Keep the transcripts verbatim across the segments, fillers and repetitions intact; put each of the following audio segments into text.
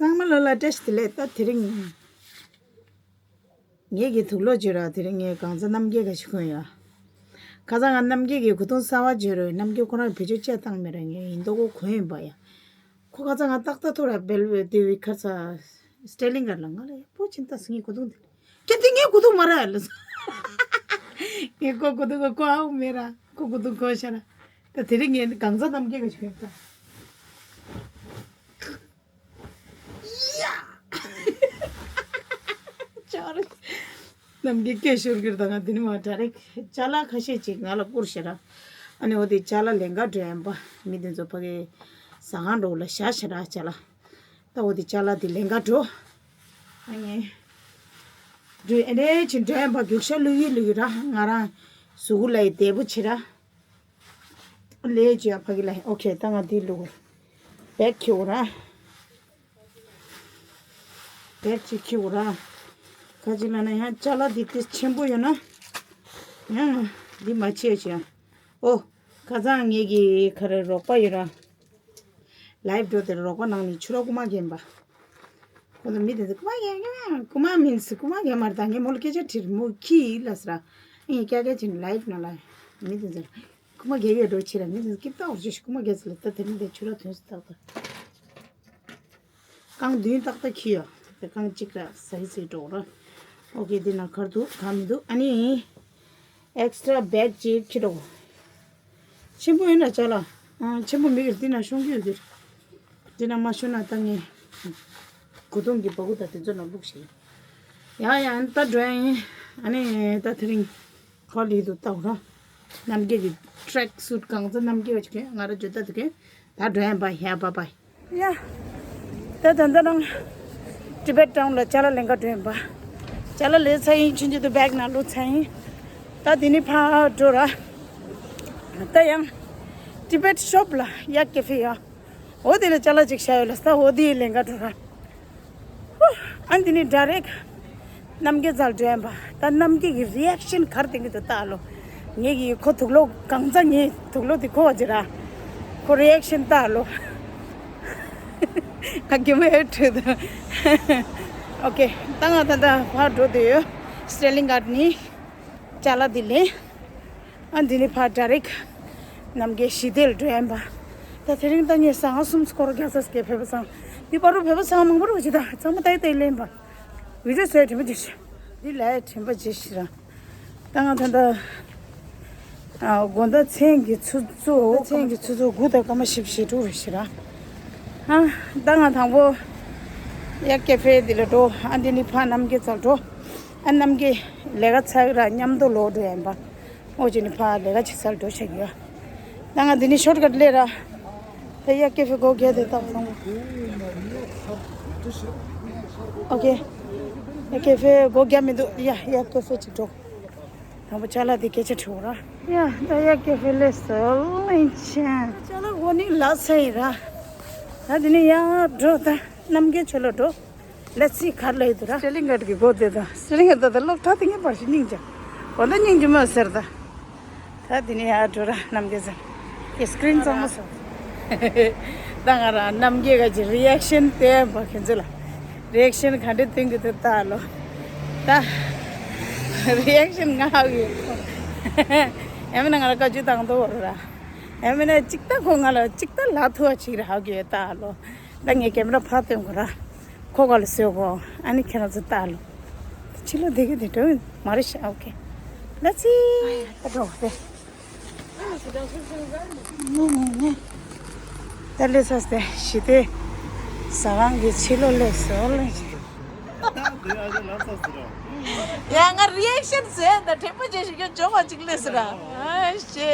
ཚང་མ་ལོ་ལ་བཀྲ་ཤིས་བདེ་ལེགས། ད་དེ་རིང་ངེད་ཀྱི་དུག་ལོག་བརྗོད་ར། དེ་རིང་ངས་གང་ཚ་རྣམ་རྒྱལ་ག་ཞིག་གོན་ཡོད། ཁ་སང་ང་རྣམ་རྒྱལ་གྱི་གོས་ཐུང་གསར་བ་བརྗོད་ར། རྣམ་རྒྱལ་ཁོ་རང་བེད་སྤྱོད་བྱས་བཏང་མེད་ར། ངས་ཡིན་མདོག་གོ་གོན་ཡིན་པ་ཡ། ཁོ་ཁ་སང་ང་ཏག་ཏག་ཐུག་ར་སྦེལ་བེ་དེ་བི་ཁར་ས་སི་ཊེ་ལིང་གར་ལ། ང་ལ་ཡ་པོ་ཅིན་ཏ་སི་ངའི་གོས་ཐུང་དེ་ཁྱེད་དེ་ངའི་གོས་ཐུང་མ་ར་ལ། ངས་ཁོ་གོས་ཐུང་གོ་གོ་ཨའུ་མེད་ར། ཁོ་གོས་ཐུང་གོ་ཤ་ར། ད་དེ་རིང་ངས་གང་ཚ་རྣམ་རྒྱལ་ག་ཞིག་གོན་ཡོད་ད། ཡ། ཅོར། རྣམ་རྒྱལ་སྐད་ཤོར་གིར་དང་ང་དེ་ནི་མ་ཌའི་རེག་ཅ་ལག་ཁ་ཤས་ཅིག་ང་ལ་བསྐུར་ཤེ་ར། ཨ་ནི་འོ་དེ་ཅ་ལག་ལེན་ག་འགྲོ་ཡིན་པ། མི་དེ་ཚོ་ཕ་གི་ཟ་ཁང་འགྲོ་ལ་བཞག་ཤེ་ར་ཅ་ལག་ད་འོ་དེ་ཅ་ལག་དེ་ལེན་ག་འགྲོ། ཨ་ནི་འགྲོ་ཨེ་འདྲས་ཅིག་འགྲོ་ཡིན་པ། རྒྱུག་ཤ་ལུ་ཡི་ལུ་ཡི་ར། ང་རང་གཟུགས་ལ་ཡི་བདེ་པོ་ཆེ་ར། ལས་ཅི་ཡ་ཕ་གི་ལ། ཨོ་ཁེ། ད་ང་འདི་ལུག་བེག་ཁྱེར་ར། བེག་ཅིག་ཁྱེར་ར། ཁ་ཅིག་ལ་ན་ཡང་ཅ་ལག་འདི་ཏིས་ཆེན་པོ་ཡོད་ན་ཡང་འདི་མ་ཆེ་ཅི་ཡ། ཨོ། ཁ་སང་ངེད་ཀྱི་ཁ་རེ་རོགས་པ་ཡོད་ར། ལའིབ་འགྲོ་དེར་རོགས་པ་ནང་ནས་ཆུ་ར་རྐུ་མ་རྒན་པ། ཁོ་ཚོ་མི་དེ་ཚོ་རྐུ་མ་རྒན་རྒན། རྐུ་མ་མིན་སི་རྐུ་མ་རྒན་མར་ད་ངས་མོ་ལ་སྐད་ཆ་དྲིས། མོ་ཁྱི་ཡིན་ལ་ཟེར། ཨིན་ཀྱ་ཀྱ་ཅིན་ལའིབ་ནང་ལ་མི་དེ་ཚོ་རྐུ་མ་རྒན་ཡོད་འགྲོ་ཆེ་ར། མི་དེ་ཚོ་སྐྱིབ་ཏག་འོར་ཅིག་རྐུ་མ་རྒན་ཚོ་ལ་ད་དེ་ནི་དེ་ཆུ་ར་ཐོན་སི་ཏག་ཏག་རྐང་བདུན་ཏག་ཏག་ཁྱི་ཡོད། དེ་རྐང་གཅིག་ར་ཟ་ཡི་ཟི་འགྲོ་ར། ཨོ་ཁེ། འདི་ན་གར་འདུག་ག་མི་འདུག་ཨ་ནི་ཨེག་སི་ཊ་ར་བེག་ཅིག་ཁྱེར་རོ། ཆེན་པོ་ཡིན་ན་ཅ་ལག་ཨང་། ཆེན་པོ་མི་གིར་འདི་ན་ཤོང་གི་ཡོད་གིར། འདི་ན་མ་ཤོང་ན་ད་ངས་གོས་ཐུང་གི་བ་གུ་ད་དེ་ཚོ་ན་བླུགས་ཤིག་ཡ་ཡ། ཨ་ནི་ད་འགྲོ་ཡིན། ཨ་ནི་ད་དེ་རིང་ཁོ་ལི་དུ་ལྟ་བུ་ར། རྣམ་རྒྱལ་གྱི་ཊེག་སུཊ་གང་ཚ་རྣམ་རྒྱལ་བ་ཅིག་གོན། ང་ར་ཇོ་ད་དུ་གོན། ད་འགྲོ་ཡིན་པ། ཡ་བ་བའི། ཡ། ད་ད་ད་རང་ཊི་བེཊ་ཊའུན་ལ་ཅ་ལག་ལེན་ག་འགྲོ་ཡིན་པ། ཅ་ལག་ལེན་ཚར་ཡིན། ཆུང་ཆུང་དུ་བེག་ནང་བླུགས་ཚར་ཡིན། ད་དེ་ནི་ཕར་འགྲོ་ར། ད་ཡང་ཊི་བེཊ་ཤོབ་ལ་ཡ་ཀེ་ཧྥེ་ཡ། འོ་དེ་ལ་ཅ་ལག་ཅིག་བཞག་ཡོད་ལ་ས། འོ་དེ་ལེན་ག་འགྲོ་ར། ཧུ། ཨ་འདི་ནི་ཌའི་རེག་རྣམ་རྒྱལ་རྩར་འགྲོ་ཡིན་པ། ད་རྣམ་རྒྱལ་གྱི་རི་ཨེག་ཤན་ག་རེ་བསྟན་གྱི་འདུག་ལྟ་ཨ་ལོ། ངེད་ཀྱི་ཁོ་དུག་ལོག་གང་ཚ་ངའི་དུག་ལོག་དེ་གོ་བ་ཅི་ར། ཁོ་རི་ཨེག་ཤན་ལྟ་ཨ་ལོ། ང་གི་མོ་ཨེ་ཁྲོད་དུ། ཨོ་ཁེ། ད་ང་ད་ད་ཕར་འགྲོ་དུ་ཡོད། སི་ཊེ་ལིང་གར་ནི་ཅ་ལག་འདི་ལེན། ཨ་འདི་ནི་ཕར་ཌའི་རེག་རྣམ་རྒྱལ་ཞི་བདེ་ལ་འགྲོ་ཡིན་པ། ད་དེ་རིང་ད་ངས་ཟ་ཁང་གསུམ་སྐོར་རྒྱག་ས་སྐད་བོད་པ་ཚང་། འདི་པ་རུ་བོད་པ་ཚང་མང་པོ་རུ་ཅི་ད་ཚང་མ་ད་ཡི་ད་ཡི་ལེན་པ། བི་ཌིའོ་བཟོས་དྲན་པ་བརྗེད་ཤི། འདི་ལ་དྲན་པ་བརྗེད་ཤི་ར། ད་ང་ད་ད་ཨ་དགོང་ད་མཚན་གྱི་ཆུ་ཚོད། མཚན་གྱི་ཆུ་ཚོད་དགུ་དང་སྐར་མ་བཞི་བཅུ་ཞེ་དྲུག་རེད་ཤི་ར། ཨ་ད་ང་དང་པོ་ཡ་ཀེ་ཧྥེ་འདི་ལ་འགྲོ། ཨ་འདི་ནི་ཕ་རྣམ་རྒྱལ་རྩར་འགྲོ། ཨ་རྣམ་རྒྱལ་ལས་ཀ་ཚར་ར་མཉམ་དུ་ལོག་འགྲོ་ཡིན་པ། ཨོ་ཅི་ནི་ཕ་ལས་ཀ་ཅིག་སལ་འགྲོ་ཆགས་ཡོད། ད་ང་འདི་ནི་ཤོར་ཀཊ་ལས་ར། ད་ཡ་ཀེ་ཧྥེ་སྒོ་བརྒྱབ་དེ་ད་བཟང་། ཨོ་ཁེ། ཡ་ཀེ་ཧྥེ་སྒོ་བརྒྱབ་མི་འདུག་ཡ་ཡ་ཀེ་ཧྥེ་ཅིག་འགྲོ། དང་པོ་ཅ་ལག་དེ་སྐད་ཆ་དྲི་བ་ར། ཡ་ད་ཡ་ཀེ་ཧྥེ་ལས་སོ་ལེན་ཆེན། ཅ་ལག་འོ་ནི་ལ་སེ་ཡི་ར། ད་འདི་ནི་ཡ་འགྲོ་ད་རྣམ་རྒྱལ་ཆོས་ལ་འགྲོ། ལེ་ཚི་གར་ལ་ཡི་དུ་ར། སི་ཊེ་ལིང་གར་གི་སྒོ་དེ་དང་སི་ཊེ་ལིང་གར་ད་ད་སློབ་གྲྭ་དེ་ངའི་བར་ཞིག་སྙིང་རྗེ། འོ་ད་སྙིང་རྗེ་མ་ཟེར་ད། ད་དེ་ནས་ཡར་འགྲོ་ར་རྣམ་རྒྱལ་ཚང་། ཀྱི་སི་ཀི་རིན་གཙང་མ་སོང་། ད་ང་ར་རྣམ་རྒྱལ་ག་ཅི་རི་ཨེག་ཤན་བསྟན་པ་ཁྱེད་ཚོ་ལ། རི་ཨེག་ཤན་ག་འདྲ་བསྟན་གི་འདུག་ལྟ་ལོ། ད་རི་ཨེག་ཤན་ང་ཧ་གི་ཡོད། ཡང་མིན་ན་ང་ལ་བཀའ་བཀྱོན་བཏང་འདུག་ར། ཡང་མིན་ན་ཅིག་ད་ཁོ་ང་ལ་ཅིག་ད་ལ་ཐུ་བ་ཅིག་ར་ཧ་གི་ཡོད་ལྟ་ལོ། ད་ངས་ཀེམ་ར་ཕར་སྟོན་དགོས་ར། ཁོ་ག་ལ་བཟོས་གོ། ཨ་ནི་ཁྱེད་རང་ཚོ་ལྟ་ལོ། ཕྱི་ལོགས་བསྡད་ཀྱི་དེ་འགྲོ་མ་རེད་ཤག་ཨོ་ཁེ། ལ་ཚི། ད་འགྲོ་དེ། ནི་ནི་ནི། ད་ལས་ས་སྟེ་ཞི་བདེ་ཟ་ཁང་གི་ཕྱི་ལོགས་སླེབས་སོང་ལ། ཡ་ང་རི་ཨེག་ཤན་ཟེར་ད་དྲན་པ་བརྗེད་ཤིག་ཡོད་ཇོ་མ་གཅིག་སླེབས་སོང་ར། ཨ་ཤེ།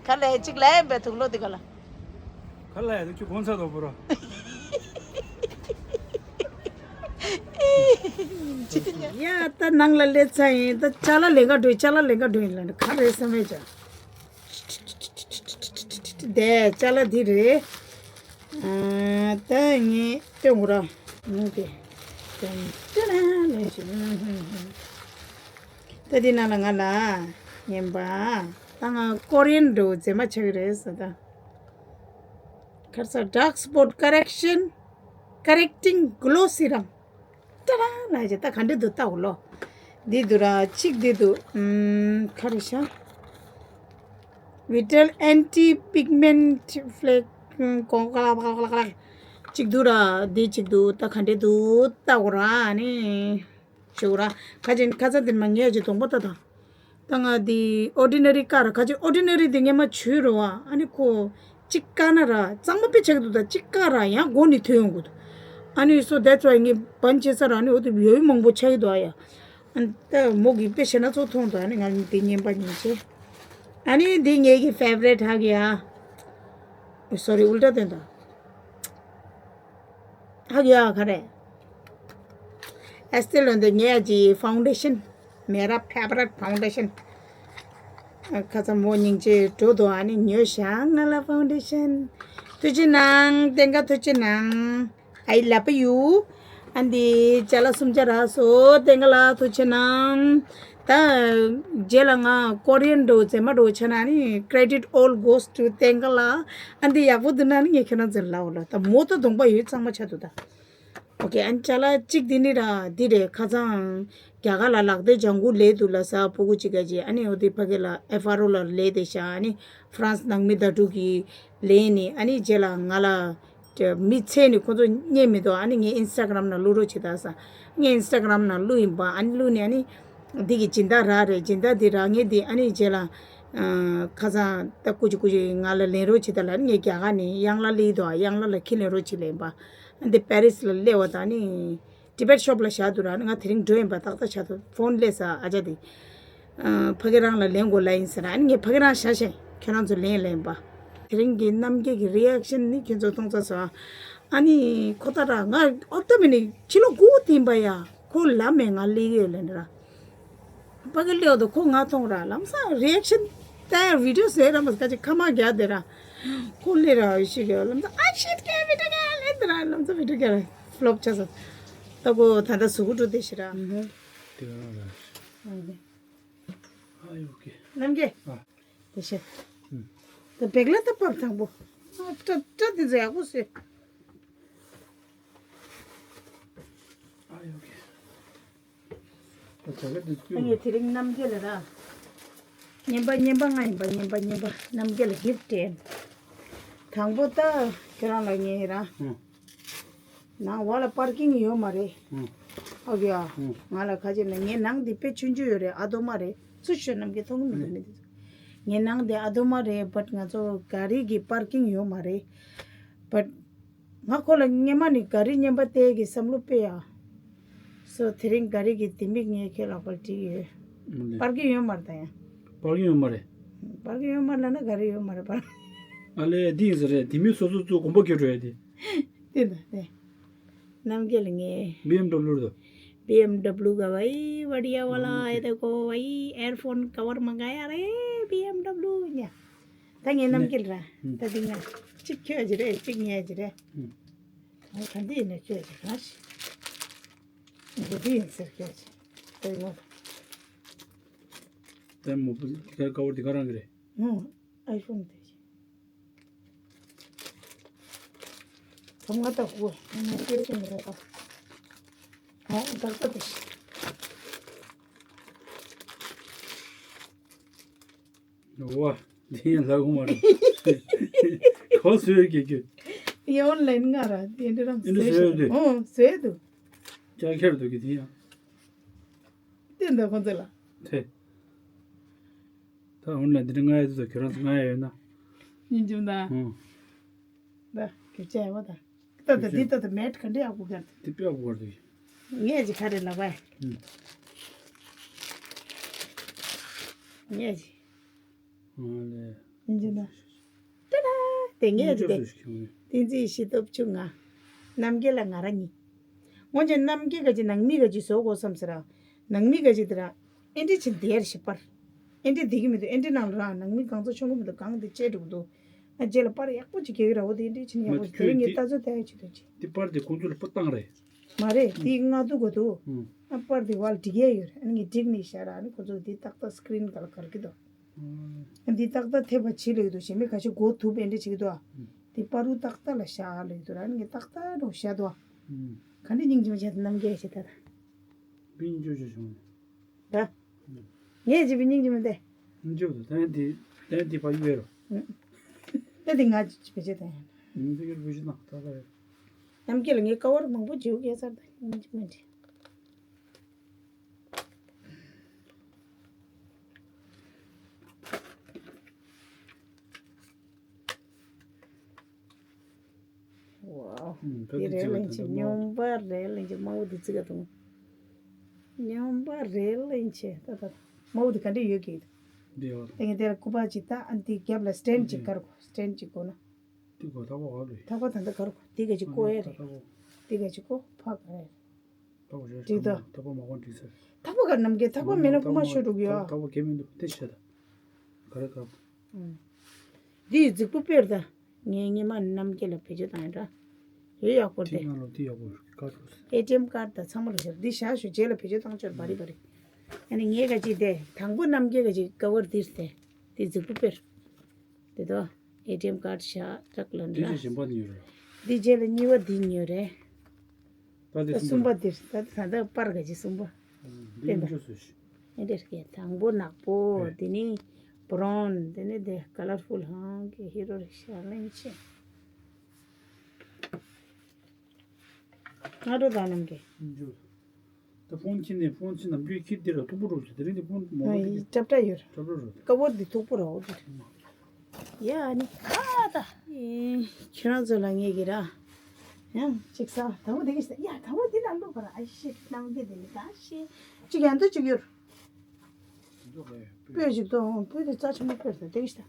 ག་ལས་གཅིག་ལས་པའི་དུག་ལོག་འདི་ག་ལ། ག་ལ་ཡ་ད་ཁྱོད་གོང་ཚ་དོ་བོ་རོ། ཡ་ད་ནང་ལ་སླེབས་ཚར་ཡིན། ད་ཅ་ལག་ལེན་ག་འགྲོ་ཡིན། ཅ་ལག་ལེན་ག་འགྲོ་ཡིན་ལ་ནི་ག་རེད་བསམ་མེད་ཅག་དེ་ཅ་ལག་འདི་རེད། ཨ་ད་ངས་སྟོན་དགོས་ར། ནང་དེ་ཅ་ལག་ལེན་ཞིག་ད་འདི་ནང་ལ་ང་ལ་ངན་པ། ད་ང་ཀོ་རི་ཡན་འགྲོ་མཛེས་མ་ཆགས་ཀྱི་རེད་ཟེར་ད། ཁར་ས་dark spot correction, correcting glow serum. ཏ་ར་ལ་ཇ་ད་ག་འདྲ་འདུག་ལྟ་འོ་ལོ། འདི་འདུག་ར་གཅིག་འདི་འདུག་ཨམ་ཁ་རེ་ཤ། Vital anti pigment flake གོང་ཀ་ལ་ཀ་ལ་ཀ་ལ་གཅིག་འདུག་ར་འདི་གཅིག་འདུག་ད་ག་འདྲ་འདུག་ལྟ་འོ་ར་ཨ་ནི། ཞུ་ར། ཁ་ཅན་ཁ་ཚ་འདིར་མ་ངས་ཀྱི་གདོང་པ་ལྟ་དང་། ད་ང་འདི་ordinary ཀ་ར་ཁ་ཅན་ordinary འདི་ངས་མ་བྱུས་རོ་བ་ཨ་ནི་ཁོ་གཅིག་ཀ་ན་ར་གཙང་མ་དཔེ་ཆགས་འདུག་ད་གཅིག་ཀ་ར་ཡང་སྒོ་ནས་ཐོན་ཡོང་གི་འདུག་ཨ་ནི་so that's why ངས་བན་ཆེ་ས་ར་ཨ་ནི་འོ་དེ་ཡོད་མང་པོ་ཆགས་ཀྱི་འདུག་ཨ་ཡ། ཨ་ནི་ད་མོ་གི་དཔེ་ཞེ་ན་ཚོ་མཐོང་འདུག་ཨ་ནི་ང་ནི་འདི་ཉན་པ་ཉན་ཆེ། ཨ་ནི་འདི་ངེད་ཀྱི་favorite ཧ་གི་ཡ། sorry ཨུལ་ཏྲ་དོན་དང་། ཧ་གི་ཡ་ག་རེ། Estee Lauder ངའི་ཨ་ཅེ་foundation། མེ་ར་favorite foundation། ཁ་ཚ་མོ་སྙིང་རྗེ་འགྲོ་དོ་ཨ་ནི་ཉོ་ཤ་ང་ལ་foundation། ཐུགས་རྗེ་གནང་བསྟན་ཁ་ཐུགས་རྗེ་གནང་། I love you། ཨ་འདི་ཅ་ལག་སུམ་ཅ་རག་སོ་བསྟན་ཁ་ལ་ཐུགས་རྗེ་གནང་། ད་རྗེས་ལ་ང་ཀོ་རི་ཡན་འགྲོ་ཛེ་མ་འགྲོ་ཆ་ན་ནི་credit all goes to བསྟན་ཁ་ལ། ཨ་འདི་ཡག་པོ་འདུག་ན་ནི་ངས་ཁྱེད་རང་ཚོར་ལབ་འོ་ལ་ད་མོ་ཏོ་གདོང་པ་ཡོད་གཙང་མ་ཆགས་འདུག་ད། ཨོ་ཀེ་ཨ་ནི་ཅ་ལག་གཅིག་འདི་ནི་ར་འདི་རེད་ཁ་ཚང་། རྒྱ་གར་ལ་ལག་དེ་ལྗང་གུ་ལས་འདུག་ལ་ས་ཕྲུ་གུ་གཅིག་ག་ཅེ་ཨ་ནི་འོ་དེ་ཕ་གི་ལ་ཨེ་ཕ་རོ་ལ་ལས་དེ་ཤ་ཨ་ནི་ཧྥ་རན་སི་ནང་མི་ཟླ་དྲུག་གི་ལས་ནི་ཨ་ནི་རྗེས་ལ་ང་ལ་མི་ཚེ་ནི་ཁོ་ཚོ་རྙེད་མི་འདུག་ཨ་ནི་ངས་ཨིན་སི་ཊ་གྷ་རམ་ན་བླུག་རོགས་བྱེད་ད་ས་ངས་ཨིན་སི་ཊ་གྷ་རམ་ན་བླུག་ཡིན་པ་ཨ་ནི་བླུག་ནི་ཨ་ནི་འདི་གི་སྦྱིན་བདག་རག་རེད་སྦྱིན་བདག་འདི་རག་ངས་འདི་ཨ་ནི་རྗེས་ལ་ཁ་སང་ད་ཀུ་ཅི་ཀུ་ཅི་ང་ལ་ལེན་རོགས་བྱེད་ད་ལ་ཨ་ནི་ངས་རྒྱ་གར་ནི་གཡང་ལ་སླེབས་འདུག་ཨ་གཡང་ལ་ལ་ཁྱི་ལེན་རོགས་བྱེད་ལེན་པ། འདི་པེ་རིས་ལ་སླེབས་པ་དང་ནི་Tibet shop ལ་བཞག་འདུག་ར་ང་དེ་རིང་འགྲོ་ཡིན་པ་ཏག་ཏག་བྱ་ཐུབ་ཕོན་སླེབས་ས་ཨ་ཅག་དེ། ཕ་གི་རང་ལ་ལེན་དགོས་ལ་ཡིན་ཟེར་ཨ་ནི་ངས་ཕ་གི་རང་བཞག་ཤེ་ཁྱོད་རང་ཚོ་ལེན་ལེན་པ། དེ་རིང་གི་རྣམ་རྒྱལ་གྱི་reaction ནི་ཁྱོད་ཚོ་མཐོང་ཚར་སོང་ཨ། ཨ་ནི་ཁོ་ད་ར་ང་ཨོབ་ཏ་མི་ནི་ཕྱི་ལོ་དགུ་ཐིམ་པ་ཡ་ཁོ་ལ་མེད་ང་ལེ་གི་ཡོད་ལེན་ར། ཕ་གི་ལེའོ་དོ་ཁོ་ང་མཐོང་ར་ལམ་སང་reaction ད་video བཟོས་ར་མ་སྐད་ཆ་ཁ་མ་རྒྱག་དེ་ར། ཁོ་ལེ་ར་ཤི་གི་ལམ་སང་ཨ་shit ཀེ་video ཀེ་ལེ་དེ་ར་ལམ་སང་video ཀེ་ར་flop ཆ་ས། ད་ཁོ་ད་ད་ཟུག་འགྲོ་དེ་ཤི་ར། དེ་ར་ར། ཨ་ཡོ་ཀེ། རྣམ་རྒྱལ། ཨ། དེ་ཤི། ད་བེག་ལ་ད་པབ་དང་པོ། ཨ་སྐྲ་སྐྲ་དེ་ཚོ་ཡག་པོ་བཟོས། ཨ་ཡོ་ཀེ། ངས་དེ་རིང་རྣམ་རྒྱལ་ལ་ར། རྔན་པ་རྔན་པ་ང་ཡིན་པ་རྔན་པ་རྔན་པ་རྣམ་རྒྱལ་ལ་gift སྤྲད། དང་པོ་ད་ཁྱོད་རང་ལ་ངས་ར། ནང་བ་ལ་པར་ཀིང་ཡོད་མ་རེད། ཨོ་ཡ། ང་ལ་ཁ་ཆེ་ན་ངའི་ནང་འདི་དཔེ་ཆུང་ཆུང་ཡོད་རེད་ཨ་དོ་མ་རེད་ཚུ་ཤོད་ནམ་གྱི་མཐོང་གི་མི་འདུག་མི་འདུག་ངའི་ནང་འདི་ཨ་དོ་མ་རེད་but ང་ཚོ་ག་རི་གི་པར་ཀིང་ཡོད་མ་རེད་but ང་ཁོ་ལ་སྔན་མ་ནས་ག་རི་རྔན་པ་སྟེར་གི་བསམ་བློ་སྤེལ་ཡ། སོ་དེ་རིང་ག་རི་གི་ལྡེ་མིག་ངས་ཁྱེད་ལག་པར་བྲིས་ཡོད། མ་ལེ། པར་གི་ཡོད་མ་རེད་ད་ཡ། པར་གི་ཡོད་མ་རེད། པར་གི་ཡོད་མ་རེད་ལབ་ན་ག་རི་ཡོད་མ་རེད་པར། ཨ་ལེ་འདི་ཡིན་ས་རེད་ལྡེ་མིག་སོ་སོ་ཚོ་དགོངས་པ་ཁྱེར་འགྲོ་ཡ་དེ། དེ་ད་དེ། རྣམ་རྒྱལ་ངས། བི་ཨེམ་ཌབ་ལུ་རེད། BMW का भाई बढ़िया वाला है देखो भाई earphone cover मंगाया रे BMW ཉ། ད་ངའི་རྣམ་རྒྱལ་ར། ད་འདི་ང་། གཅིག་ཁྱོད་ཀྱི་རེད་གཅིག་ངའི་རེད། ཨ་ད་འདི་ཡིན་ན་ཁྱོད་ཀྱི་གང་ཞིག་འདི་འདི་ཡིན་ཟེར་ཁྱོད་ཀྱི། ད་ཡིན་ནོ། ད་མོ་པུ་ལ་ཀ་བར་འདི་ག་རང་གི་རེད། ཨ་ཨའི་ཕོན་དེ། ཐོབ་ང་ད་གོ་ང་སྐྱེར་ཀྱི་མི་རེད་ད། ཨ་ད་ལྟ་དེ། ཝ། འདི་ཡང་ལག་མ་རེད། ག་བཟོས་ཀྱི་ཀྱི། ཡ་ཨོན་ལན་ང་ར་དེ་འདྲ་རང་ཨེ་འདྲ་བཟོས་ཏེ། ཨོ་བཟོས་འདུག་ཅག་ཁྱེར་འདུག་གི་དེ་ཡང་། དེ་འདྲ་ཁོང་ཚོ་ལ། དེ། ད་ཨོན་ལན་འདི་འདྲ་ང་ཡ་དེ་ཚོ་ཁྱེད་རང་ཚོ་ང་ཡ་ཡོད་ན། ཡིན་གྱི་མ་ད། ཨོ། ད་གི་ཅག་ཡ་བ་ད། ད་ད་འདི་ད་ད་མེད་ག་འདྲ་ཡག་པོ་གར་འདུག་དེ་དཔེ་ཡག་པོ་གར་འདུག་ངས་ཅི་ཁ་རེ་ལབ་པ། ངས་ཅི། ཨ་ལེ། ཨིན་ཇི་ན། ཏེ་ད། དེ་ངས་ཅི་དེ། བསྟན་འཛིན་ཤེས་སྟོབས་ཆུང་ང་། རྣམ་རྒྱལ་ལ་ང་ར་གཉིས། ངོ་ཅན་རྣམ་རྒྱལ་ག་ཅི་ནང་མི་ག་ཅི་བཟོ་དགོས་བསམ་ཟེར་ར། ནང་མི་ག་ཅི་དེ་ར། ཨེ་འདྲི་ཆེན་དེར་ཞིག་པར། ཨེ་འདྲི་འདི་གི་མི་འདུག་ཨེ་འདྲི་ནང་ལ་ར་ནང་མི་གང་ཚོ་ཆུང་གི་མི་འདུག་གང་དེ་བཅད་འགྲོ་གི་འདུག་ཨ་རྗེས་ལ་པར་ཡག་པོ་ཅིག་རྒྱག་གི་ར་འོ་དེ་ཨེ་འདྲི་ཆེན་ཡག་པོ་ཅིག་དེ་རིང་ངས་ལྟ་ཚོད་ལྟ་ཡ་ཅིག་འདུག་ཅིག་དེ་པར་དེ་ཁོང་ཚོ་ལ་པོ་བཏང་རེད། མ་རེད་དེ་ང་འདུག་གོ་འདུག་ཨ་པར་དེ་བལ་འགྲིག་ཡ་ཡོད་རེད། ཨ་ནི་ངས་འགྲིག་ནས་བཞག་ར་ཨ་ནི་ཁོང་ཚོ་དེ་ཏག་ཏག་སི་ཀི་རིན་ག་ལ་གར་གི་འདུག་ཨ་འདི་ཏག་ཏག་ཐེབས་པ་བྱེད་ལེགས་འདུག་གཞན་མི་ག་ཤེད་མགོ་ཐུབ་ཨེ་འདྲི་བྱེད་ཀྱི་འདུག་ཨ། དེ་པ་རུ་ཏག་ཏག་ལ་ཤ་ལ་ཡོད་དུ་ར་ནི་ཏག་ཏག་འགྲོ་ཤ་དོ། ཨུམ། ག་འདྲ་སྙིང་རྗེ་མ་བྱས་ཏེ་རྣམ་རྒྱལ་ཞེ་ད་ད། པིན་ཅོ་ཅོ་བྱུང་། ད། ངས་ཅི་བི་སྙིང་རྗེ་མ་དེ། སྙིང་རྗེ་མ་དེ་ད་ཡང་དེ་ད་ཡང་དེ་ཕ་ཡུལ་རོ། ད་དེ་ང་ཅི་བི་ཅི་ད་ཡང་། ཡིན་དེ་ཡུལ་བི་ཅི་ན་ད་ད་ཡང་། རྣམ་རྒྱལ་ལ་ངས་ཀ་བར་མང་པོ་བྱེའུ་སྐྱེ་ཚར་ད་སྙིང་རྗེ་མ་དེ། ཝའོ། ཨུམ། ད་དེ་དེ་རེད་ལན་ཆེ་ཅི་བ་ད་སྨྱོན་པ་རེད་ལན་ཆེ་དམར་པོ་དེ་ཙི་ག་དུང་། སྨྱོན་པ་རེད་ལན་ཆེ་ད་ད་དམར་པོ་དེ་ག་འདྲ་ཡོད་གི། འདི་ཡོད། དེ་ངས་དེ་ལ་སྐུ་པར་ཅིག་ད་ཨ་འདི་རྒྱབ་ལ་སི་ཊེན་ཌ་ཅིག་དཀར་གོ་སི་ཊེན་ཌ་ཅིག་གོ་ན། འདི་གོ་ཐག་པ་ག་རེད། ཐག་པ་ད་ད་དཀར་གོ་དེ་ག་ཅིག་ཀོ་ཡ་རེད། ཐག་པ་དེ་ག་ཅིག་ཀོ་ཕ་ག་རེད། ཐག་པ་རེད། འགྲིག་ད། ཐག་པ་མ་གོ་འགྲིག་ཟེར། ཐག་པ་ག་རེ་རྣམ་རྒྱལ་ཐག་པ་མེད་ན་རྐུ་མ་ཤོར་འགྲོ་གི་ཡོད། ཐག་པ་གས་མི་འདུག་དེ་བཤད་ད། ག་རེ་ག་རེ། འདི་ཡི་རྫིག་པོ་དཔེར་ད། ངའི་སྔོན་མ་རྣམ་རྒྱལ་ལ་བེད་སྤྱོད་བཏང་ཡོད་འདྲ། ཡོད་ཡག་པོ་དེ། ནང་ལོགས་དེ་ཡག་པོ་རེད་ཀ་ཏོ། ཨེ་ཊི་ཨེམ་ཀར་ད་ཚང་མ་ལ་ཤར་འདི་བཞག་ཞུ་རྗེས་ལ་བེད་སྤྱོད་བཏང་ཆོག་བ་རི་བ་རི། ཨ་ནི་ངས་ག་ཅིག་དེ་དང་པོ་རྣམ་རྒྱལ་ག་ཅིག་ཀ་བར་འདིར་དེ། འདི་རྫིག་པོ་དཔེར། དེ་དོ། ཨེ་ཊི་ཨེམ་ཀར་བཞག་ཏག་ལ་འདི་འདྲ། རྗེས་གཞན་པ་ཉོས་རེད། འདི་རྗེས་ལ་གཉིས་པ་འདི་ཉོས་རེད། ད་ད་གསུམ་པ་འདིར་ད་ད་ད་པར་ག་ཅི་གསུམ་པ། འདི་ཡིན་ཆོག་ཟེར་ཞིག་ཨེ་འདྲ་སྐད་དང་པོ་ནག་པོ། དེ་ནི་བྷ་རོན། དེ་ནི་དེ་ཀ་ལར་ཕུལ་ཧང་གི་ཧི་རོ་རི་ཤ་ལེན་ཆེ། སྔ་དྲོ་དང་ནམ་གི། ཡིན་ཆོག་ད་ཕོན་ཁྱི་ནས་ཕོན་ཁྱི་ནམ་རྒྱུན་ཁྱི་འདི་ལ་མཐུག་པོ་རུ་ཞིག་དེ་རིང་འདི་ཕོན་མོ་ཨ་ཡི་ཀྲབ་ཀྲ་ཡོད། ཀྲབ་ཀྲ་རུ། ཀ་བོར་འདི་མཐུག་པོ་ར་འོ་དེ་རེད། ཡ་ཨ་ནི་ཨ་ད། ཁྱོད་རང་ཚོ་ལ་ངས་གི་ར། ཡང་ཅིག་ས་དང་པོ་དེ་གི་ས་ཡ་དང་པོ་འདི་ལ་བླུག་པ་ར་ཨ་ཤི་ནང་དེ་དེ་ནི་ག་ཤི། ཅིག་ཡང་དུ་ཅིག་ཡོད། སྤོས་ཅིག་ཏོ་སྤོས་དེ་རྩ་ཆེན་པོ་སྤོས་ས་དེ་གི་ས།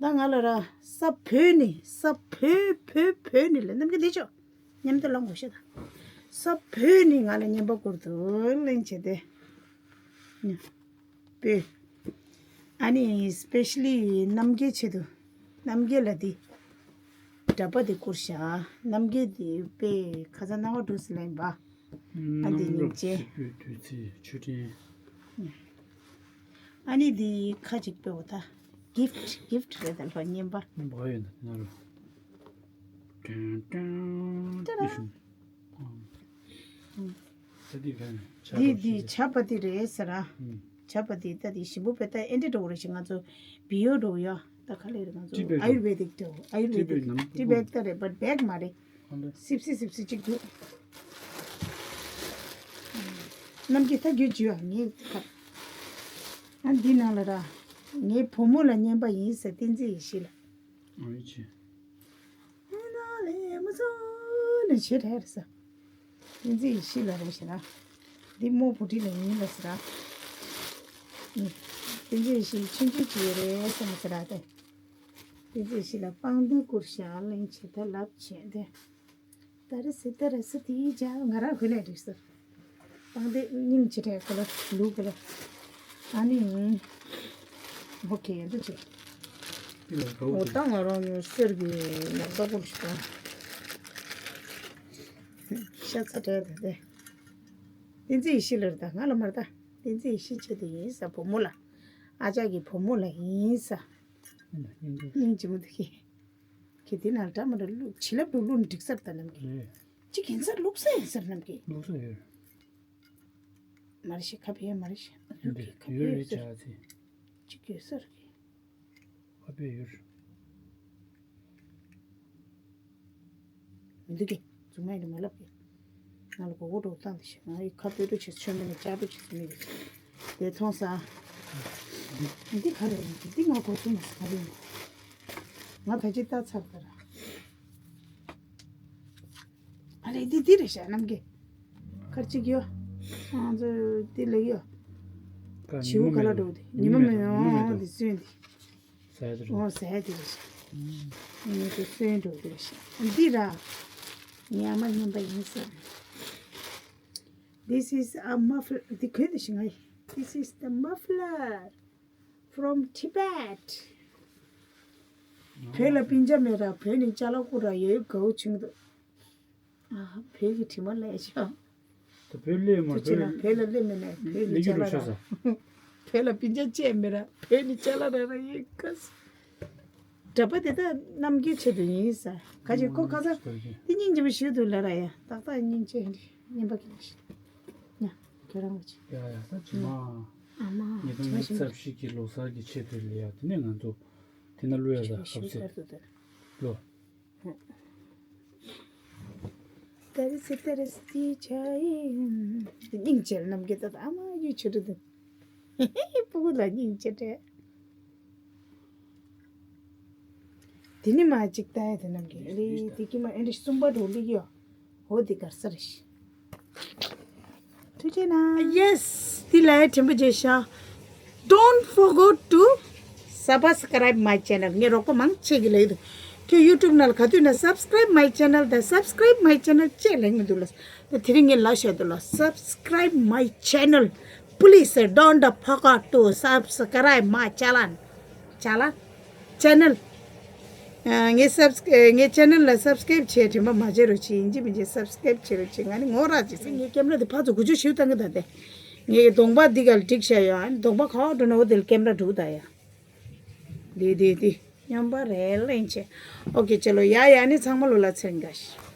ད་ང་ལ་ར་ས་བོད་ནི་ས་བོད་བོད་བོད་ནི་ལ་ནམ་གི་འདི་ཆོ། མཉམ་དུ་ལངས་དགོས་ཤེས་དང་། ས་བོད་ནི་ང་ལ་བརྙན་པ་བསྐུར་དུ་གླེང་བྱས་ཏེ། པོས། ཨ་ནི་སི་པེ་ཤ་ལི་རྣམ་རྒྱལ་ཆེད་དུ། རྣམ་རྒྱལ་ལ་འདི། འདྲ་པ་འདི་བསྐུར་བཞག་རྣམ་རྒྱལ་འདི་པས་ཁ་སང་སྣང་བ་འགྲོ་སི་ལེན་པ། ཨ་འདི་སྙིང་རྗེ། རྣམ་རྒྱལ་དུས་ཚེས་ཆོས་ཕྲན། ཨ་ནི་འདི་ཁ་ཅིག་པོ་ད། གིཕ་ཊི་གིཕ་ཊི་རེད་ད་ལྷོ་བརྙན་པ། བ་ཡོད་ན་དེ་ན་རུ། ཏན་ཏན། ཏེ་ར། ད་འདི་ག་ནས་ཇ་འདི་འདི་ཇ་པ་ཏི་རེད་ཟེར་ར། ཇ་པ་ཏི་ད་འདི་ཞིམ་པོ་བེ་ད་ཨེ་འདྲ་འགྲོ་བ་རེད་ཞེས་ང་ཚོ་བི་ཡོ་འགྲོ་ཡ། ད་ག་ལེ་རེད་ང་ཚོ་ཊི་བེག་ཨ་ཡུར་བེ་དིག་འགྲོ་ཨ་ཡུར་བེ་དིག་ཊི་བེག་ད་རེད་བཊ་བེག་མ་རེད། སིབ་སི་སིབ་སི་གཅིག་འདུག་རྣམ་རྒྱལ་ད་རྒྱུ་བྱུས་ཨ་ངས་ཁ། ཨ་འདི་ནང་ལ་ར། ངའི་བུ་མོ་ལ་བརྙན་པ་ཡིན་ཟེར་བསྟན་འཛིན་ཡེ་ཤེས་ལ། ཨ་ཡིན་ཆེ། ཨ་ན་ལེ་མ་ཚོ་ནས་བྱེད་རེད་ས། བསྟན་འཛིན་ཡེ་ཤེས་ལ་རེད་ཤེ་ན། འདི་རྨོ་བུ་ཁྲིད་ལ་ཡིན་ལ་ཟེར་ར། བསྟན་འཛིན་ཡེ་ཤེས་ཆུང་ཆུང་ཅིག་ཡོད་རེད་བསམ་ཟེར་ར་དེ། བསྟན་འཛིན་ཡེ་ཤེས་ལ་པང་གདན་བསྐུར་ཞག་གླེང་བྱེད་ད་ལབ་བྱེད་དེ། ད་རེ་སི་ད་རེ་སི་དེའི་ཇ་ང་རང་ཧུ་ལས་རིགས་སུ། པང་དེ་སྙིང་ཆེ་ཕྲད་ཀོ་ལོ་ལུག་ཀོ་ལོ། ཨ་ནི། ཨོ་ཁེ་འདུ་ཆེ། འོ་ད་ང་རང་ནི་གསེར་གྱི་ནག་ད་པོ་ཞིག་དང་། ཤ་ཚ་བྲལ་ད་དེ། བསྟན་འཛིན་ཡེ་ཤེས་ལ་རེད་ད་ང་ལ་མ་རེད་ད། བསྟན་འཛིན་ཡེ་ཤེས་ཆེད་དུ་ཡིན་ས་བུ་མོ་ལ། ཨ་ཅག་གི་བུ་མོ་ལ་ཡིན་ས། སྙིང་རྗེ་མོ་འདུག་གི། གི་དེ་ནང་འདྲ་མི་འདྲ་བླུག་བྱིན་རླབས་བླུག་བླུག་འགྲིག་སར་ད་ནམ་གི། རེད། ཅི་གན་སར་བླུག་ས་ཡིན་སར་ནམ་གི། བླུག་ས་ཡོད། མ་རེད་ཤི་ཁ་བེ་མ་རེད་ཤི། བླུག་གི་ཁ་བེ་ཡོད་ཡོད་སར། ཅི་གི་སར་གི། ཁ་བེ་ཡོད། མི་འདུག་གི། རྫུན་མ་ཡིན་མ་ལབ་གི། ང་ལ་མགོ་སྐོར་འགྲོ་བཏང་དེ་ཤི་ང་ཡི་ཁ་བེ་རུ་ཆེ་ཆོས་མེད་ནས་ལྕགས་རུ་ཆེ་མི་གི། དེ་མཐོང་ས། འདི་ག་རེ་ཡིན་གི་འདི་ང་གོ་ཚུལ་མ་ས་ག་རེ་ཡིན། ང་ད་ཅི་ལྟ་ཚར་ད་ར། ཨ་ལེ་འདི་འདི་རེད་ཤག་རྣམ་རྒྱལ། ཁར་ཅིག་ཡོད། ང་ཚོ་འདི་ལེགས་ཡོད། བྱིའུ་ག་ལ་འགྲོ་འདི་ཉི་མ་མེད་ཡོང་འདི་སོན་འདི། ཟས་དེ་རེད། ཨོ་ཟས་དེ་རེད་ཤག་ང་ཚོ་སོན་འགྲོ་འདི་རེད་ཤག་འདི་ར། ངའི་ཨ་མ་རྔན་པ་ཡིན་ཟེར། This is a muffler. འདི་གོན་འདི་ཤི་ང་ཡི། This is the muffler. From Tibet. བོད་ལ་སྤུན་ཀྱག་མེད་ར་བོད་ནས་ཅ་ལག་བསྐུར་ར་ཡོད་དགའ་བོ་བྱུང་འདུག་ཨ་བོད་ཀྱི་དྲི་མ་ལས་ཆོག་ད་བོད་སླེབས་མ་ཐུགས་ཆེ་ན་བོད་ལ་སླེབས་མེད་ན་བོད་ནས་ཅ་ལག་ར། བོད་ལ་སྤུན་ཀྱག་བཅས་མེད་ར་བོད་ནས་ཅ་ལག་ར་ར་ཡོད་དགའ་སི། གྲྭ་པ་དེ་དག་རྣམ་རྒྱལ་ཆེད་དུ་ཡིན་ས། ག་ཅིག་ཁོ་ཁ་ས་དེ་སྙིང་རྗེ་མོ་ཞིག་འདུག་ལ་ར་ཡ། ཏག་ཏག་སྙིང་རྗེ་རེད། སྙིང་པ་གི་ཞིག་ཡ། ཁྱོད་རང་ག་ཅིག་ཡ་ཡ། ད་ཅི་མ། ཨ་མ། ཉིས་སྟོང་ཉི་ཤུ་རྩ་བཞི་གི་ལོ་གསར་གྱི་ཆེད་དུ་ལ་ཡ། དེ་ནས་ང་ཚོ་དེ་ན་གླུ་ཡ་ད་ཧབ་སེ་ལོ། ཏེ་རེ་སི་ཏེ་རེ་སི་ཏི་ཆ་ཡིན། སྙིང་རྗེ་རྣམ་རྒྱལ་ད་ཨ་མ་ཡུ་ཆུ་རུ་དུ། སྤུ་གུ་ལ་སྙིང་རྗེ་སྤྲད། དེ་ནི་མ་གཅིག་ལྟ་ཡ་དེ་རྣམ་རྒྱལ་རེད། དེ་ཀྱི་མ་ཨེ་འདྲ་གསུམ་པ་འགྲོ་ལི་ཡོ། འོ་དེ་གར་ས་རེ་ཤི། ཐུགས་རྗེ་གནང་། ཡེས། དེ་ལ་དྲན་པ་བརྗེད་ཤག Don't forget to subscribe my channel. ངས་རོགས་པ་མང་ཆེ་གི་ལེགས་འདུག་ཁྱོད་YouTube ནང་ལ་ག་དུས་ན་subscribe my channel དང་subscribe my channel ཅེས་ལེགས་མི་འདུག་ལ། དེ་རིང་ངས་ལ་བཤད་འདུག་ལ། Subscribe my channel. Please don't forget to subscribe my channel. Channel. Channel. ཨ། ངའི་སབ་ངའི་ཆེ་ནལ་ལ་སབ་སི་ཀ་རེབ་བྱས། དྲན་པ་མ་བརྗེད་རོགས་བྱེད། ཡིན་གཅིག་མིན་གཅིག་སབ་སི་ཀ་རེབ་བྱེད་རོགས་བྱེད། ང་ནི་ངོ་རག་ཅིག་ཟེར། ངའི་ཀེམ་ར་དེ་ཕར་ཚུར་འགུལ་སྐྱོད་ཞིག་བཏང་གི་ད་དེ། ངའི་གདོང་པ་འདི་ག་ལ་སྒྲིག་བྱས་ཡོད། ཨ་ནི་གདོང་པ་ག་བ་འགྲོ་ན་འོ་དེ་ལ་ཀེམ་ར་འགྲོ་ད་ཡ། འདི་འདི་འདི་སྨྱོན་པ་རེད་ལེན་ཆེ། ཨོ་ཀེ་ཅེ་ལོ། ཡ་ཡ། ནི་ཚང་མ་ལོ་ལ་ཚེ་རིང་དགའ་ཞིག